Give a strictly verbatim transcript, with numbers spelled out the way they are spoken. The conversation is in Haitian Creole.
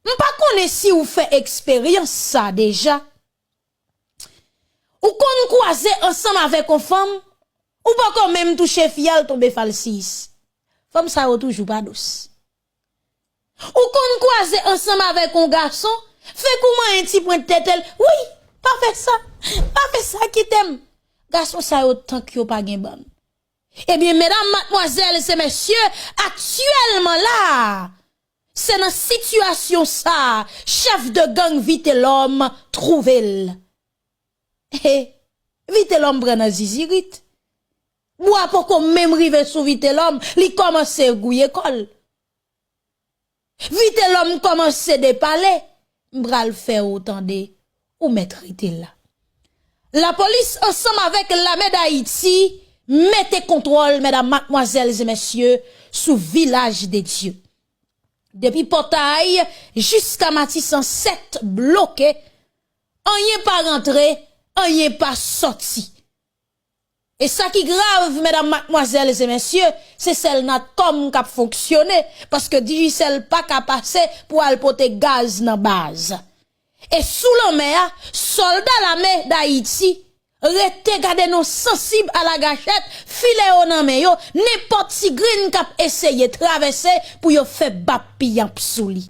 M pa konnen si ou fè eksperyans sa deja. Ou konn kwaze ansanm avèk yon fanm, ou poko menm touche fi a, l tonbe falsiyis. Fanm sa yo toujou pa dous. Ou konn kwaze ansanm avèk yon gason, fèk ou manyen ti pwent tete l, wi, pa fè sa, pa fè sa, kite m. Gason sa yo tank yo pa gen bann. Ebyen, medam, madmwazèl e mesye, aktyèlman la, se nan sitiyasyon sa, chèf de gang Vitelòm twouve l. He, Vitelòm pran nan zizirit. Bwa poko menm rive sou Vitelòm, li kòmanse gouye kò l. Vitelòm kòmanse depale, m pral fè w tande, ou mèt rete la. Lapolis ansanm avèk lame Dayiti mete kontwòl, medam, madmwazèl e mesye, sou Vilaj de Dye. Depi Pòtay jiska Matisan sèt bloke, anyen pa rantre, anyen pa sòti. E sa ki grav, medam, madmwazèl e mesye, se sèl Natcom k ap fonksyone, paske Digicel pa ka pase pou al pote gaz nan baz. E sou lanmè a, sòlda lame Dayiti rete gade nou sansib alagachèt, filè yo nan men yo, nenpòt ti grenn k ap eseye travèse pou yo fè bap piyanp sou li.